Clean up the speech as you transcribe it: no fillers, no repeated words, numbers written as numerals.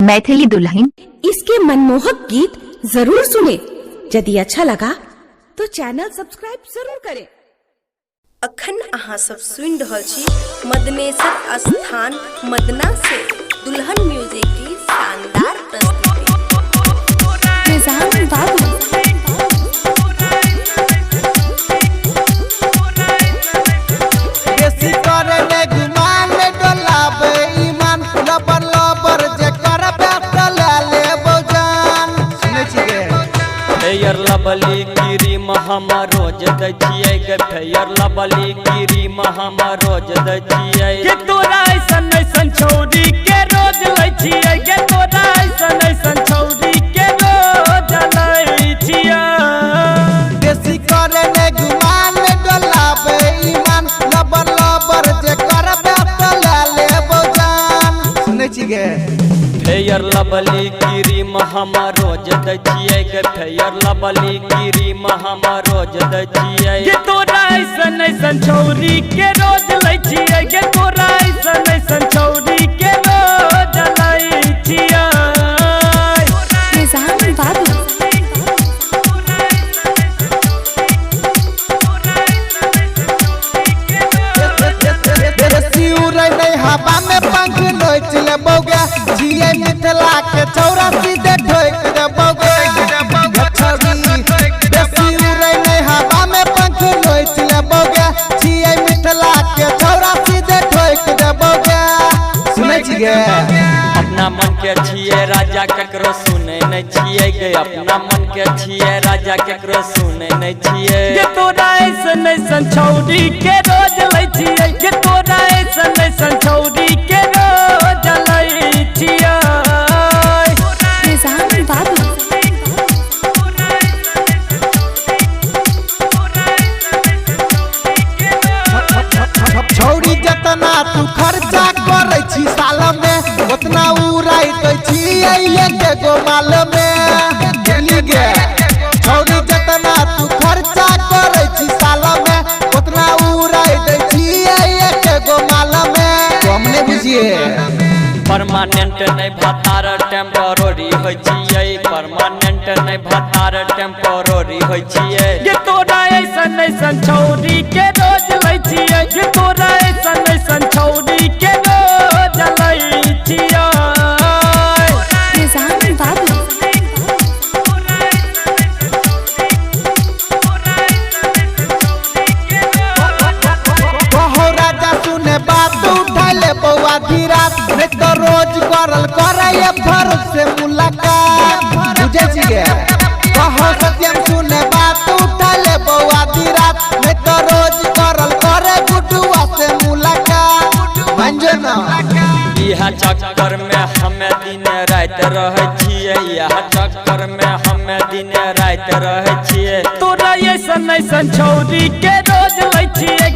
मैथिली दुल्हन। इसके मनमोहक गीत जरूर सुने। यदि अच्छा लगा तो चैनल सब्सक्राइब जरूर करें। अखन अहाँ सब सुनि रहल छी मदनेश्वर स्थान मदना से दुल्हन म्यूजिक की शानदार प्रस्तुति। निजाम बाबू। बेसी करे ने गुमान डोलाबे ईमान, लबर लबर जे करबे त ले लेबो जान। सुनै छी गे? फेयर लवली क्रीम हम रोज दै छियै गे, फेयर लवली क्रीम हम रोज दै छियै गे। तोरा ऐसन ऐसन छौरी के रोज लै छियै गे, तोरा ऐसन ऐसन छौरी के रोज लै छियै। बेसी करे ने गुमान डोलाबे ईमान, लबर लबर जे करबे त ले लेबो जान। सुनै छी गे? फेयर लवली क्रीम हम रोज दै छियै गे, फेयर लवली क्रीम हम रोज दै छियै गे। तोरा ऐसन ऐसन छौरी के रोज लै छियै गे, तोरा ऐसन ऐसन छौरी के रोज लै छियै। निजाम बाबू। बेसी उड़ै नै हवा में पंख नोच लेबो गे, छियै मिथिला के छौरा सीधे ठोक देबो गे। बेसी उड़ै नै हवा में पंख नोच लेबो गे, छियै मिथिला के छौरा सीधे ठोक देबो गे। सुनै छी गे? अपना मन के छियै राजा केकरो सुनै नै छियै गे, अपना मन के छियै राजा केकरो सुनै नै छियै गे। तोरा ऐसन ऐसन छौरी के रोज लै छियै गे, तोरा ऐसन ऐसन छौरी के रोज लै छियै। निजाम बाबू। छौरी जतना तू खर्चा करै छी साल में, ओतना उड़ाई दै छी एके गो माल में। बुझली गे? छौरी जतना तू खर्चा करै छी साल में, ओतना उड़ाई दै छी एके गो माल में। कम नहि बुझिए। परमानेंट नै भतार टेम्पोररी होइ छियै, परमानेंट नै भतार टेम्पोररी होइ छियै गे। तोरा ऐसन ऐसन छौरी के रोज लै छियै गे, तोरा ऐसन ऐसन छौरी के रोज लै छियै। निजाम बाबू। कहो राजा सुने बात, उठा ले बौआ धीरा, नहीं तो रोज करल करे भर से मुलाकात। बुझे छी गे? कहो सत्यम सुने बात, उठा ले बौआ धीरा, नहीं तो रोज करल करे गुडुआ से मुलाकात। मंजो ना। इहा चक्कर में हमें दिन राति रहै छियै, इहा चक्कर में हमें दिन राति रहै छियै। तोरा ऐसन ऐसन छौरी के रोज लै छियै।